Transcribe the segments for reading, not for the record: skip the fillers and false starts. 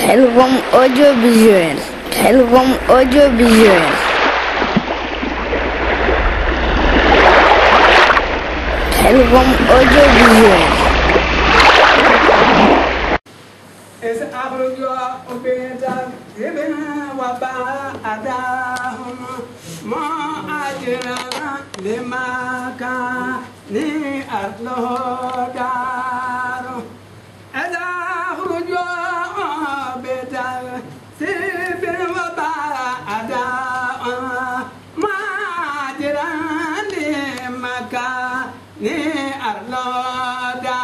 Elvom audiovisuel. Elvom audiovisuel. Elvom audiovisuel. Es abrujo ubenta ibn waba adahum ma ajra limaka ni arlodaru es abrujo ubenta ibn waba adahum ma ajra limaka ni arlodaru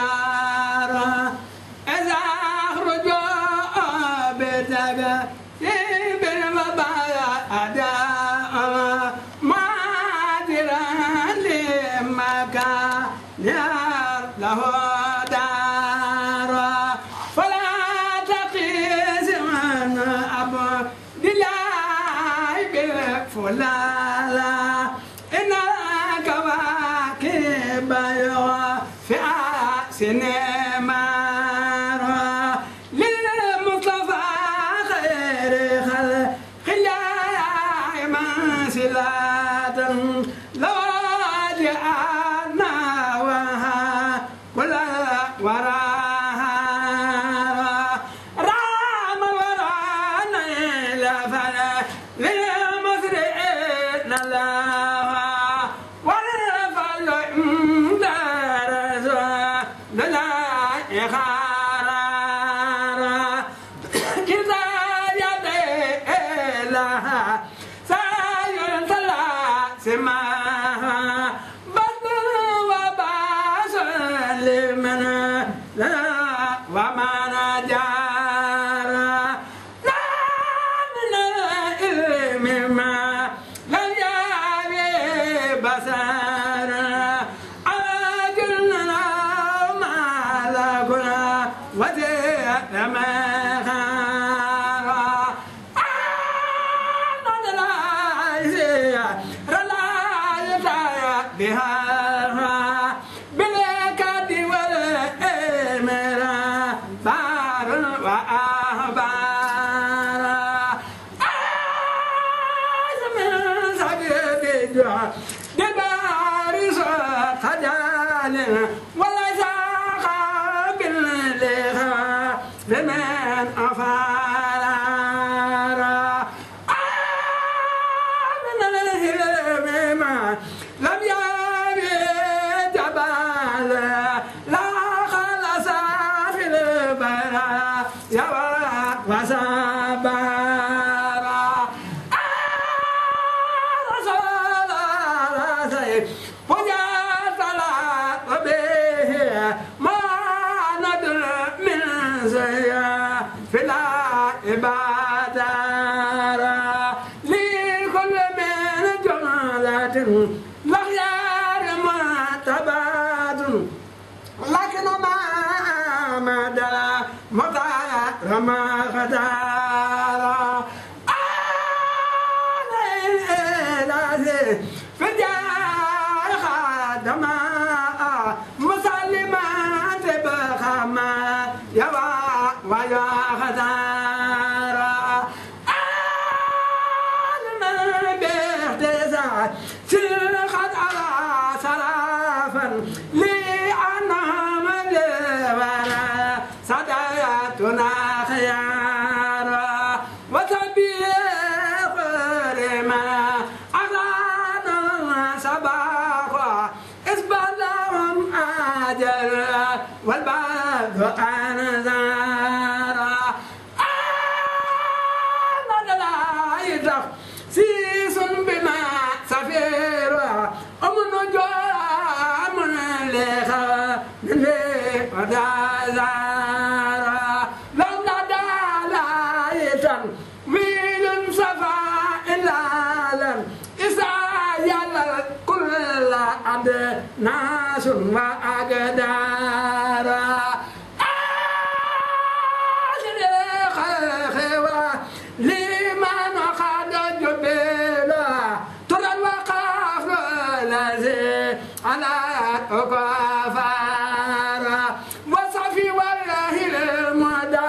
وصفي والله المدى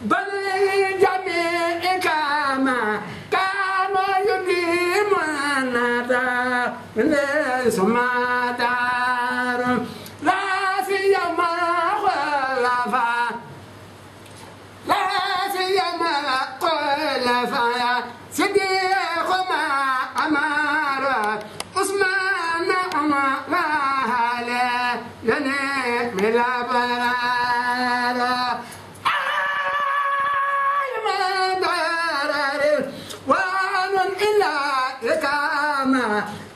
بل جميع كما كانوا يديمون من ثم دار لا سيما خلفاء لا سيما خلفاء صديق ما أمر عثمان عمر على ينام الأبرار ما دار وان إلى إقامة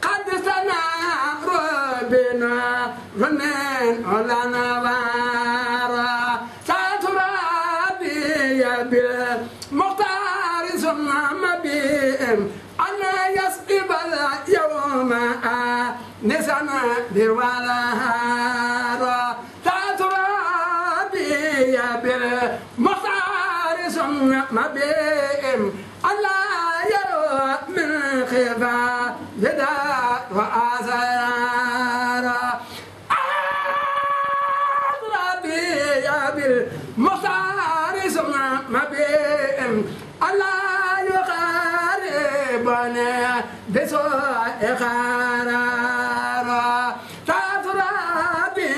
قد سنا ربنا رنين على نوار ساترابي بالمختار ثم مبيم أنا يصيب اليوم نسنا بالولهار ساترابي بالمختار ثم مبيم ألا يرى من خفا يدا وآثار أضربي بالمختار ثم مبيم ألا يقاربني بسوء قرار تضربي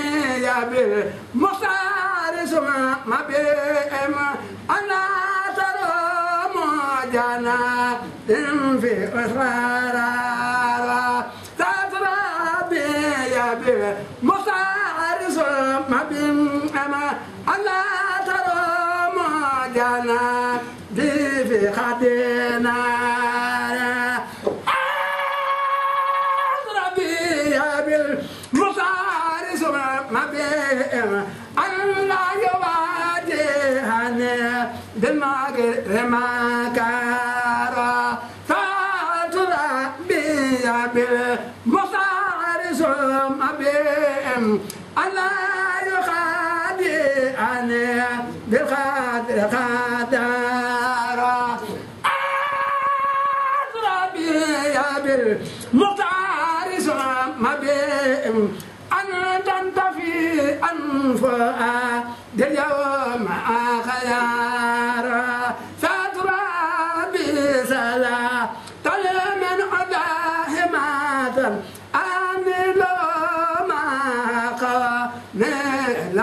بالمختار ثم مبيم ألا جنا في أسرار تضربي بالمختار ثم بما ألا ترى جنا في خدنا تضربي بالمختار ثم بما ألا يواجهني بالمكارا فتربي بالمختار ثم بهم ألا يخادعني بالخادر خدارا أضربي بالمختار ثم بهم أن تنتفي أنفها اليوم خيارا فتربي سلا من عداه ماتا أمل ما قامل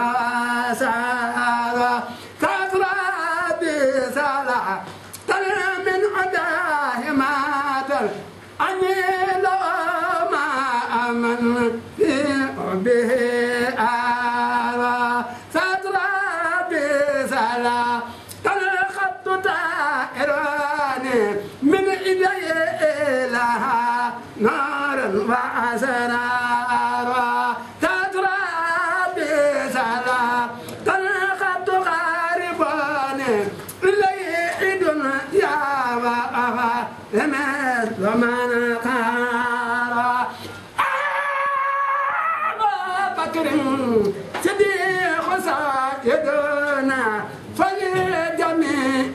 سارا فتربي سلا من عداه ماتا أمل ما أمن به آرا فتربي سلا تلخط تائراني من إيدي لها نارا وأسرارا تتربي سلا تلخط غارباني إلي إدن يا وأفا مثل من قارا صديق سيدنا فللجميع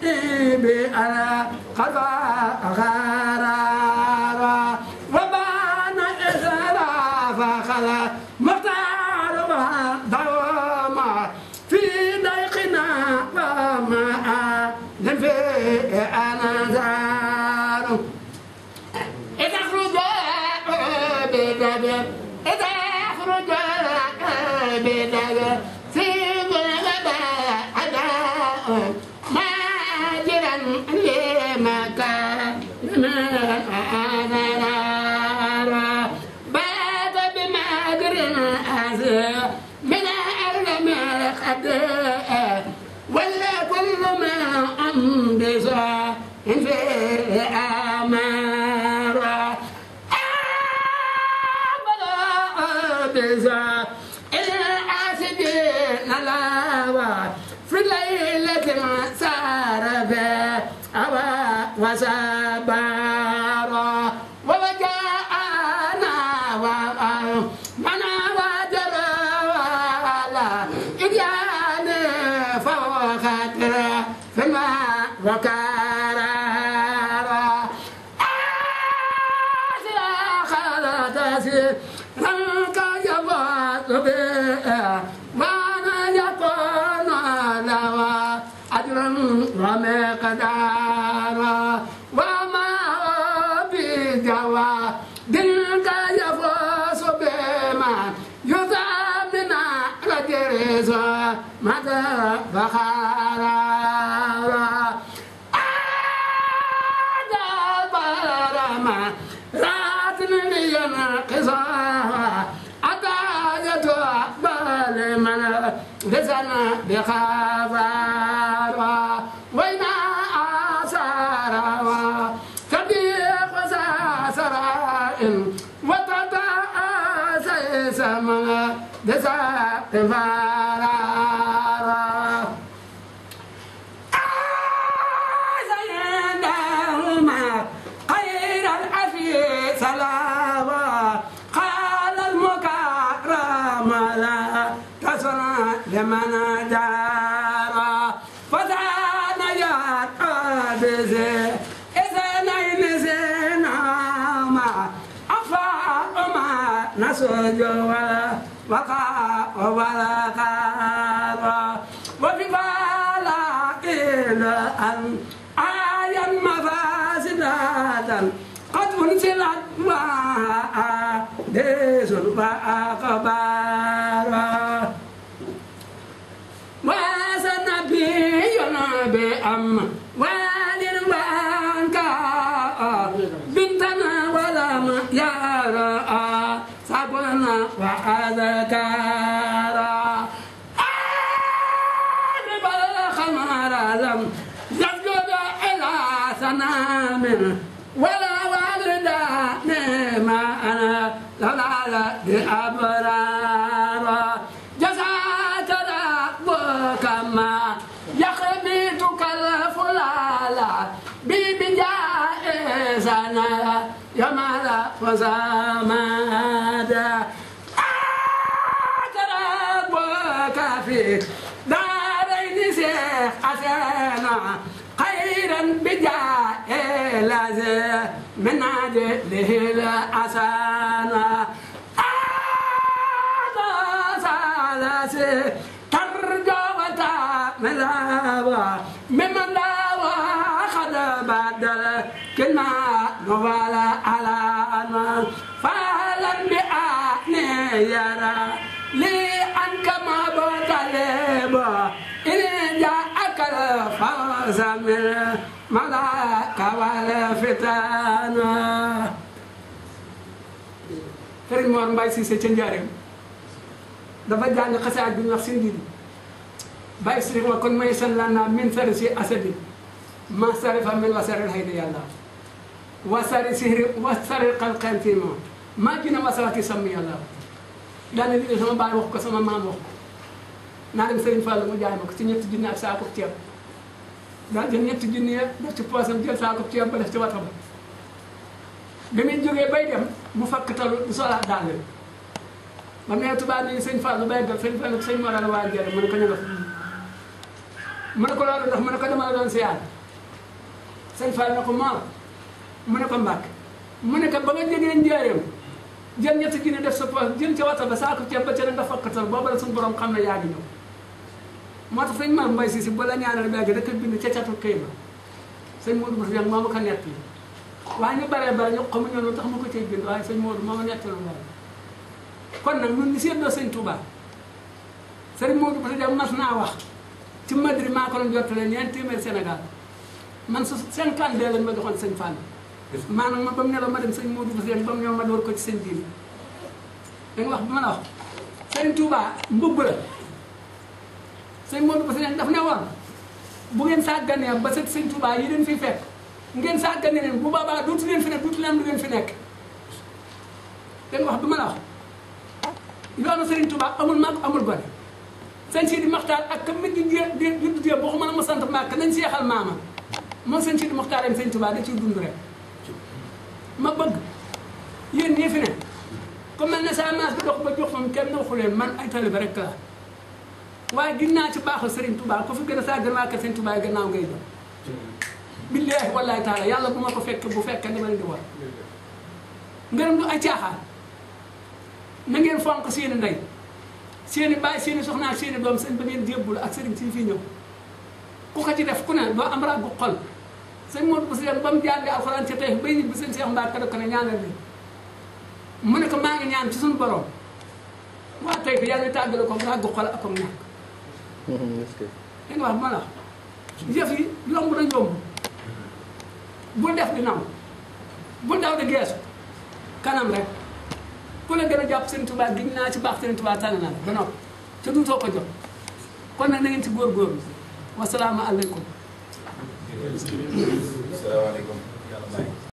بألا قضاء غرارا وبان إسراف خلا مختار دوما في ضيقنا وما في أنذار إذا خرج بدر إذا خرج بدر في الغداء أداء ماجرا لمكان أنذار بات بماجر أزير من أعلم الخداء ولا كل ما أنبسا في أمارا أبدا العاشقين لاوى في ليلة سار أوى وسبارا ووجاءنا ومنا وجرى ولا إجاني فوقت في الماء وكارا خلتسي رنك يبات بها وانا يكون لها أجرا ومن مقدار وما بجوا دلك يفوز بما يضامن رجرز مدى بخارا لسنا بخبر وإنا أسارا تبيق وساسرا وتتأسى سما لسا تفارا أزينهما خير العفي سلاما قال المكرم لا تصنع لمن جار فزان يا قابزي إذا نين زينما أفاق ما نسج وقع ولا قار وفي بالا إلى أن آيا مفاسداتا قد أنزلت وحديث وأخبار بأم والد وانكا بنتنا ولم يرى صبرنا وأذكارا أجب الخمر لم يسجد إلى سنام ولا والدا ما أنا لولا بأبرار جزاك ربك ما يخبيتك الفلالة ببجائزنا يا مالا وزامادا أتربك في دارين شيخ أسانا خيرا بجائزة من عجله الأسانا أتسالسي مذهبا ممن داوى خد بدل كلمة نوالا على أنوان فعلا بأني يرى لي أنك ما بطلبا إن جاءك الفوز من ملاك والفتان Serigne Mor Mbaye Cissé ca Njaareem dafa jàng xasaat bi ñu wax seen باي سري وكن ما يسلنا من فرسي أسد ما صرف من وسر الهيد يالله وسر سهر وسر القلقان فيما ما جينا وسرك سمي الله دان اللي سما باي وخ سما مام وخ نادم سرين فال مو جاي مako ci ñett jinni ak saako ciep da jël ñett jinni def ci poosam jël saako ciep ba def ci wata ba bi mi joge bay dem mu fakk talu du sola dalé ba ne tuba ni seigne fall bay dal seigne fall seigne mo dal wa jël mu ko ñanga mu ne ko loolu ndax mu ne ko dama doon siyaar sëñ Fall ne ko maam mu ne ko mbàkk mu ne ko ba nga jógee njaareem jël ñetti junni def sa poos jël ca wata ba saako ceeb ba ca nga fakkatal booba la suñu borom xam ne yaa ngi ñëw moo tax sëñ Mor Mbaye Cissé ba la ñaanal béykat da ko bind ca catu këy ba sëñ Modou Bousso Dieng moo ma ko nett yi waaye ñu baree bare ñu xamuñu lu tax ma ko cay bind waaye sëñ Modou moo ma nett lu bari kon nag ñun ñu seetloo sëñ Touba sëñ Modou Bousso Dieng mas naa wax ci Madrid maa ko doon jottale ñeenti téeméer Sénégal man su 52 lañ ma joxoon sëñ Fall maanaam ma ba mu ne la ma dem sëñ Modou Bousso Dieng ba mu ñëw ma door ko ci seen diine da nga wax bi ma la wax sëñ Touba mbubb la sëñ Modou Bousso Dieng daf ne woon bu ngeen sàgganee ba sëñ Touba yi leen fi fekk ngeen sàgganee leen bu boobaa dootu leen fi nekk dootu leen lu leen fi nekk da nga wax bi ma la wax yoonu sëñ Touba amul mag amul gone sëñ Sidi Mokhtar ak kam mi di judd jee boo ko mën a ma sant Mbàkke nañ seexal maama moom sëñ Sidi Mokhtar am sëñ Touba da ciy dund rek ma bëgg yéen ñii fi ne ku mel ne sa maas bi dox ba jox fam kenn waxu leen man ay talibé rek la waaye gis naa ci baaxul Serigne Touba ku fi gën a saa gën waa kër Serigne Touba yi gannaaw ngay jox billaahi wallaahi taala yàlla bu ma ko fekk bu fekkee dama leen di war ngërëm du ay caaxaan na ngeen fonk seeni ndey seeni baay seeni soxna ak seeni doom seen ba ngeen jébbul ak sëriñ si fii ñëw ku ku ko ci def ku ne doo am ràggu xol sëñ Modou Bousso Dieng ba mu jàngee alxuraan ca tey bay ñibbi sëñ Cheikh Mbacke ko ne ñaanal leen mu ne ko maa ngi ñaan ci suñu borom waa tey ko yàlla tàggale ko ràggu xol ak am ñàkk dégg nga wax ma la yëf yi yomb na yomb bul def di naw bul daw di geesu kanam rek ku la gën a jàpp Sëriñ Tuubaa giñ naa ci baax Sëriñ Tuubaa tànn naa ba noppi te duutoo ko jot kon nag na ngeen ci góorgóorlu wasalaamaaleykum. salaamaaleykum.